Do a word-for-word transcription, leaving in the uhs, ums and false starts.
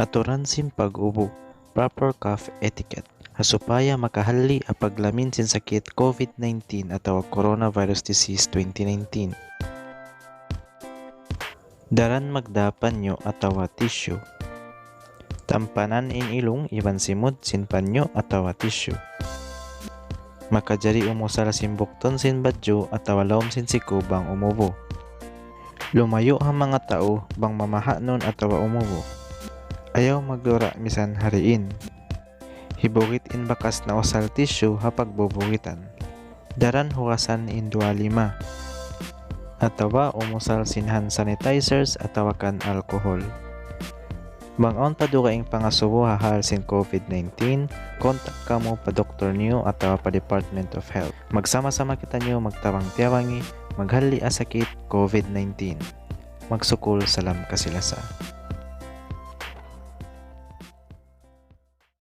Aturan sin pag-ubu, proper cough etiquette. Ha supaya makahalli' ha paglamin sin sakit COVID nineteen atawa coronavirus disease twenty nineteen. Daran magdā panyu' atawa tissue. Tampanan in ilung iban simud sin panyu' atawa tissue. Makajari umusal sin buktun sin badju' atawa lawm sin siku bang umubu. Lumayu' ha manga tau bang mamahaun atawa umubu. Ayaw maglura' misan hariin. Hibugit in bakas nausal tissue ha pagbubugitan. Daran hugasan in duwa lima. Atawa umusal sin hand sanitizers atawa kan alcohol. Bang awn pa dugaing pangasubu ha hal sin COVID nineteen, kontak kamu pa doktor niyu atawa pa Department of Health. Magsama-sama kitaniyu magtabang-tiyabangi, maghalli' ha sakit COVID nineteen. Magsukul, salam kasi-lasa.